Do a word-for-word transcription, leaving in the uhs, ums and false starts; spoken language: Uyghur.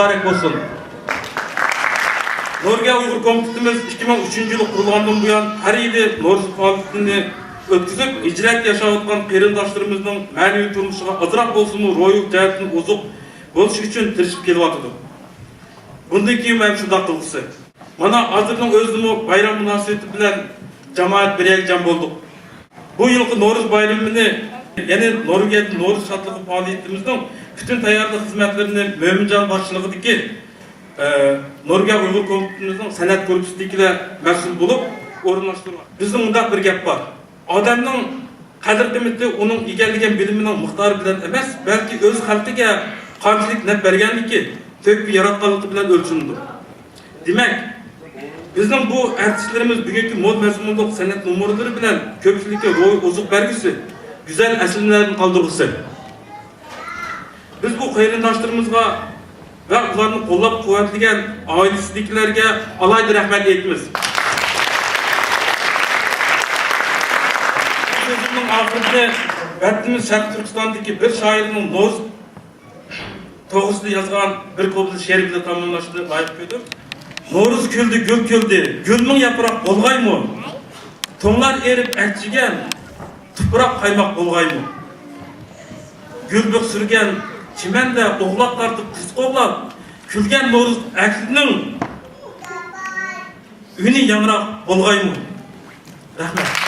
مۇبارەك بولسۇن. نورۋېگىيە ئۇيغۇر كومىتېتىمىز ئىككى مىڭ ئۈچىنچى يىلى قۇرۇلغاندىن بۇيان، ھەر يىلى نورۇز پائالىيىتىنى ئۆتكۈزۈپ، ھىجرەتتە ياشاۋاتقان قېرىنداشلىرىمىزنىڭ مەنىۋى تۇرمۇشىغا ئازراق بولسىمۇ روھىي جەھەتتىن ئوزۇق بولۇشى ئۈچۈن تىرىشىپ كېلىۋاتىدۇ. بۇندىن كېيىن ھەم شۇنداق قىلغۇسى. مانا، ھازىرنىڭ ئۆزىدىمۇ بايرام مۇناسىۋىتى بىلەن جامائەت بىر يەرگە جەم بولدۇق. بۇ يىلقى نورۇز بايرىمىنى، يەنى نورۋېگىيەدە نورۇز شادلىقى پائالىيىتىمىزنىڭ پۈتۈن تەييارلىق خىزمەتلىرىنى مۆمىنجان باشچىلىقىدىكى، ئە، نورۋېگىيە ئۇيغۇر كومىتېتىمىزنىڭ سەنئەت گۇرۇپپىسىدىكىلەر مەسئۇل بولۇپ ئورۇنلاشتۇرغان. بىزدە مۇنداق بىر گەپ بار. ئادەمنىڭ قەدىر-قىممىتى ئۇنىڭ ئىگىلىگەن بىلىمىنىڭ مىقدارى بىلەن ئەمەس، بەلكى ئۆز خەلقىگە قانچىلىك نەپ بەرگەنلىكى، تۆھپە ياراتقانلىقى بىلەن ئۆلچىنىدۇ. دېمەك، بىزنىڭ بۇ ئارتىسلىرىمىز بۈگۈنكى مول مەزمۇنلۇق سەنئەت نومۇرلىرى بىلەن كۆپچىلىككە روھىي ئوزۇق بەرگۈسى، گۈزەل ئەسلىمىلەردىن قالدۇرغۇسى. بىز بۇ قېرىنداشلىرىمىزغا ۋە ئۇلارنى قوللاپ-قۇۋۋەتلىگەن ئائىلىسىدىكىلەرگە ئالاھىدە رەھمەت ئېيتىمىز. سۆزۈمنىڭ ئاخىرىنى ۋەتىنىمىز شەرقىي تۈركىستاندىكى بىر شائىرنىڭ نورۇز توغرىسىدا يازغان بىر كوپلېت شېئىر بىلەن تاماملاشنى لايىق كۆردۈم. نورۇز كۈلدى، گۈل كۈلدى، گۈل مىڭ ياپراق بولغايمۇ؟ تۇڭلار ئېرىپ ئەچىگەن، تۇپراق قايماق بولغايمۇ؟ گۈلبۈك سۈرگەن چىمەندە ئوغلاق تارتىپ قىز قوغلاپ، كۈلگەن نورۇز ئەكىلىنىڭ ئۈنى ياڭراق بولغايمۇ؟ رەھمەت.